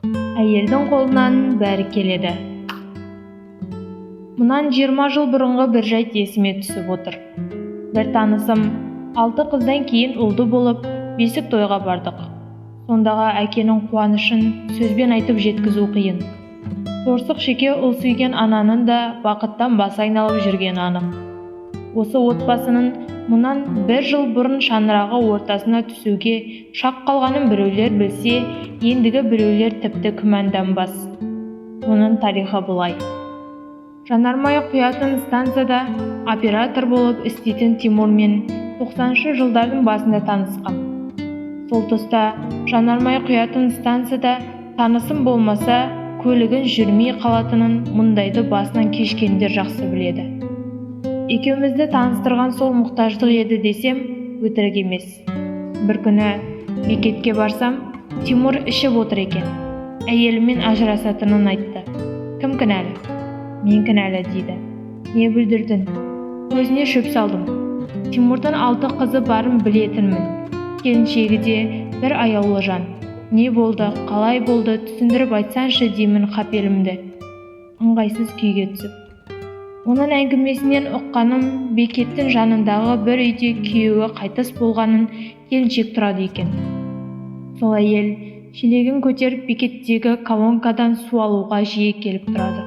Әйелдің қолынан бәрі келеді. Мұнан 20 жыл бұрынғы бір жайт есіме түсіп отыр. Бір танысым 6 қыздан кейін ұлды болып, бесік тойға бардық. Сондағы әкенің қуанышын сөзбен айтып жеткізу қиын. Торсық шеке ұл сүйген ананың да бақыттан басы айналып жүргені анық. Осы отбасының мұнан бір жыл бұрын шаңырағы ортасына түсуге шақ қалғанын біреулер білсе, ендігі біреулер тіпті күмәнданбас. Оның тарихы былай. Жанармай құятын станцияда оператор болып істейтін Тимурмен 90-шы жылдардың басында танысқам. Сол тұста жанармай құятын станцияда танысым болмаса, көлігін жүрмей қалатынын мұндайды басынан кешкендер жақсы біледі. Екеумізді таныстырған сол мұқтаждық еді десем, өтірік емес. Бір күні бекетке барсам, Тимур ішіп отыр екен. Әйелімен ажырасатынын айтты. Кім кінәлі? Мен кінәлі дейді. Не бүлдірдің? Көзіне шөп салдым. Тимурдың 6 қызы барын білетінмін. Келіншегі де бір аяулы жан. Не болды, қалай болды, түсіндіріп айтсаңшы деймін қапелімді. Ыңғайсыз күйге түсіп. Оның әңгімесінен ұққаным, бекеттің жанындағы бір үйде күйеуі қайтыс болғанын келіншек тұрады екен. Сол әйел шелегін көтеріп бекеттегі колонкадан су алуға жиі келіп тұрады.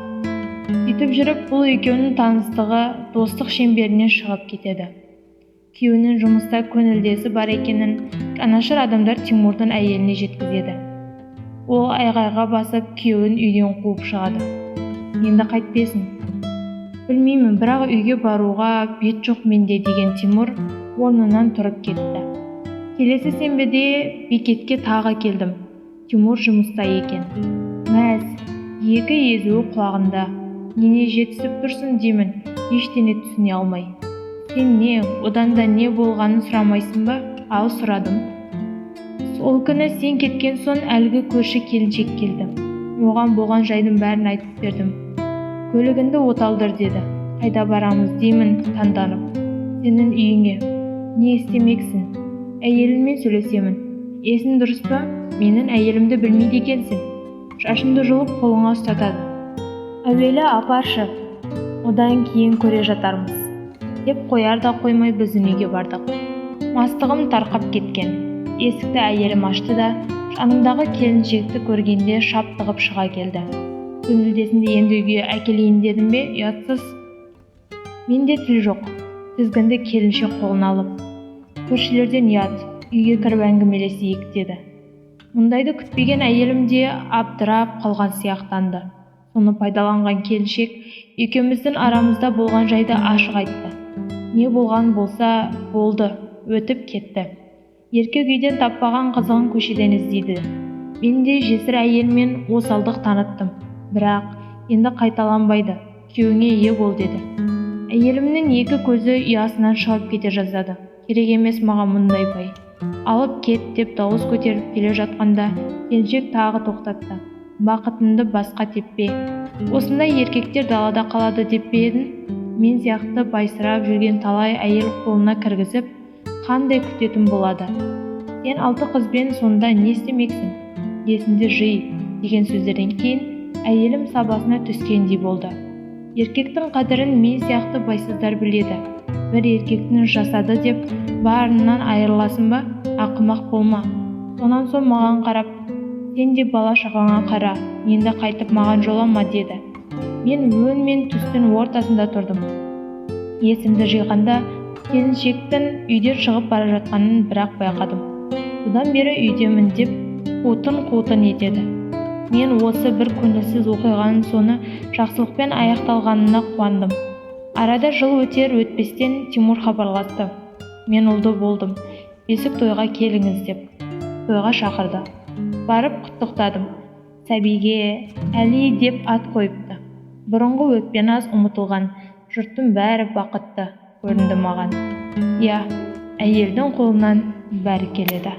Сөйтіп жүріп бұл екеуінің таныстығы достық шеңберінен шығып кетеді. Күйеуінің жұмыста көңілдесі бар екенін жанашыр адамдар Тимурдың әйеліне жеткізеді. Ол айғайға басып күйеуін үйден қуып шығады. Енді қайтпесін. Білмеймін, бірақ үйге баруға бет жоқ менде деген Тимур орнынан тұрып кетті. Келесі сенбіде бекетке тағы келдім. Тимур жұмыста екен. Мәз, екі езуі құлағында. Нене жетісіп тұрсың деймін, ештеңе түсіне алмай. Сен не, одан да не болғанын сұрамайсың ба? Ал сұрадым. Сол күні сен кеткен соң әлгі көрші келіншек келді. Оған болған жайдың бәрін айтып бердім. Көлігіңді оталдыр деді. Қайда барамыз деймін таңданып. Сенің үйіңе. Не істемексің? Әйеліммен сөйлесемін. Есің дұрыс па? Менің әйелімді білмейді екенсің. Шашымды жұлып қолыңа ұстатады. Әуелі апаршы, одан кейін көре жатармыз. Деп қояр да қоймай біздің үйге бардық. Мастығым тарқап кеткен. Есікті әйелім ашты да, жанымдағы келіншекті көргенде шаптығып шыға келді. Көңілдесімді енді үйге әкелейін дедім бе, ұятсыз. Менде тіл жоқ. Тізгінді келіншек қолына алып, көршілерден ұят, үйге кіріп әңгімелесейік деді. Мұндайды күтпеген әйелім де абдырап қалған сияқтанды. Соны пайдаланған келіншек екеуміздің арамызда болған жайды ашық айтты. Не болған болса, болды, өтіп кетті. Еркек үйден таппаған қызығын көшеден іздейді. Мен де жесір әйелмен осалдық таныттым. Бірақ енді қайталанбайды, күйеуіңе ие бол деді. Әйелімнің екі көзі ұясынан шығып кете жаздады. Керек емес маған мұндай бай. Алып кет деп дауыс көтеріп келе жатқанда келіншек тағы тоқтатты. Бақытыңды басқа теппе. Осындай еркектер далада қалады деп пе едің? Мен сияқты байсырап жүрген талай әйел қолына кіргізіп, қандай күтетін болады? Сен 6 қызбен сонда не істемексің? Есіңді жи, деген сөздерден кейін әйелім сабасына түскендей болды. Еркектің қадірін мен сияқты байсыздар біледі. Бір еркектің жасады деп барынан айырыласың ба? Ақымақ болма. Сонан соң маған қарап, сен де бала шағаңа қара, енді қайтып маған жолама деді. Мен өң мен түстің ортасында тұрдым. Есімді жиғанда келіншектің үйден шығып бара жатқанын бірақ байқадым. Содан бері үйдемін деп қутын-қутын етеді. Мен осы бір көңілсіз оқиғаның соны жақсылықпен аяқталғанына қуандым. Арада жыл өтер өтпестен Тимур хабарласты. Мен ұлды болдым, бесік тойға келіңіз деп. Тойға шақырды. Барып құттықтадым. Сәбиге Әли деп ат қойыпты. Бұрынғы өкпе-наз ұмытылған, жұрттың бәрі бақытты көрінді маған. Иә, әйелдің қолынан бәрі келеді.